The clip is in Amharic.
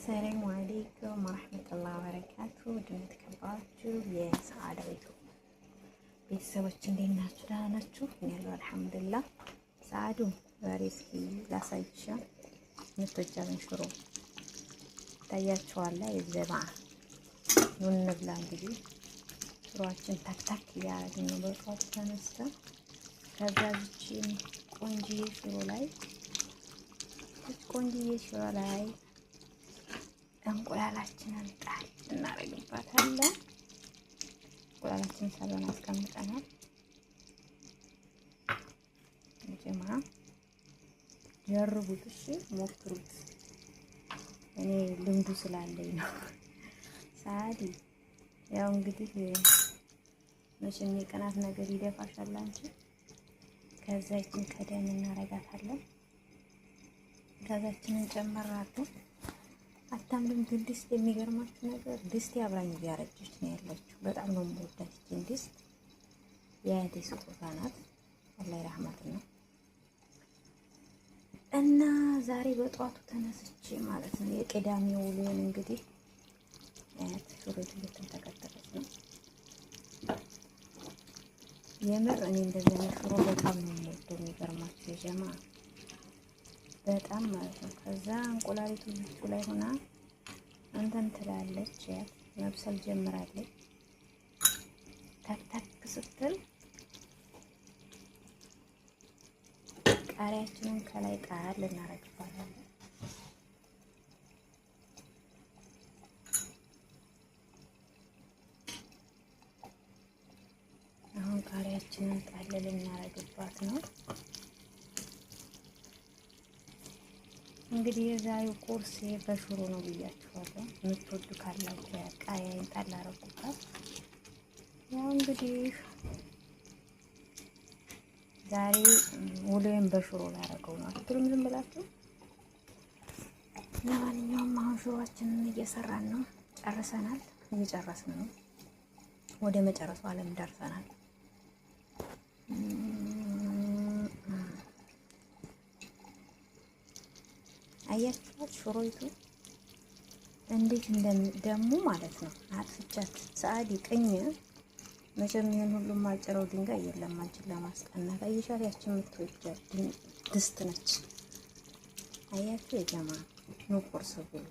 ሰላሙ አለይኩም ወረሕመቱላሂ ወበረካቱ። ውድና የተከበራችሁ የሰዓዳ ዩቲዩብ ቤተሰቦች እንዴት ናችሁ? ደህና ናችሁ? እኔ ያለው አልሐምዱሊላህ። ሰዓዱ ዛሬ እስኪ ላሳይሻ የምትወጃትን ሽሮ ይታያችኋል። የጀማ ኑ እንብላ። እንግዲህ ሽሮአችን ታክታክ እያደረግን ነው በጠዋቱ ተነስተን። ከዛ ዝችን ቆንጅዬ ሽሮ ላይ ቆንጅዬ ሽሮ ላይ እንቁላላችንን ጣል እናደርግባታለን። እንቁላላችንን ሰብረን አስቀምጠናል። ጀማ ጀርቡት፣ እሺ ሞክሩት። እኔ ልምዱ ስላለኝ ነው። ሳዲ ያው እንግዲህ መቼም የቅናት ነገር ይደፋሻል አንቺ። ከዛ ይችን ከደን እናረጋታለን። ጋዛችንን ጨመራለን። አታምርም ግን ድስት። የሚገርማችሁ ነገር ድስት አብራኝ እያረጀች ነው ያለችው። በጣም ነው የምወዳት ይችን ድስት። የአያቴ ስጦታ ናት። አላህ ይራህማት ነው። እና ዛሬ በጠዋቱ ተነስቼ ማለት ነው የቅዳሜ ውሎን እንግዲህ አያት ሽሮቱ እየተንተከተከች ነው። የምር እኔ እንደዚህ አይነት ሽሮ በጣም ነው የምወደው። የሚገርማችሁ የጀማ በጣም ማለት ነው። ከዛ እንቁላሊቱ ብቹ ላይ ሆና እንትን ትላለች፣ ያት መብሰል ጀምራለች። ታክታክ ስትል ቃሪያችንን ከላይ ጣል እናደርግባታለን። አሁን ቃሪያችንን ጣል ልናደርግባት ነው። እንግዲህ የዛሬው ቁርስ በሽሮ ነው ብያችኋለሁ። የምትወዱ ካላችሁ ቃሪያን ጣል አደረኩባት። ያው እንግዲህ ዛሬ ውሎዬን በሽሮ ላደርገው ነው አትሉም? ዝም ብላችሁ። ለማንኛውም አሁን ሽሮአችንን እየሰራን ነው። ጨርሰናል፣ እየጨረስን ነው። ወደ መጨረሱ አለም ደርሰናል። አያችኋት ሽሮይቱ እንዴት እንደደሙ ማለት ነው። አጥፍቻት ሰዓዲ ቅኝ መቼም ይሄን ሁሉም አጭረው ድንጋይ የለም አንቺን ለማስቀናት። አየሻት፣ ያችን የምትወጃት ድስት ነች። አያችሁ የጀማ ኑ ቁርስ ብሉ።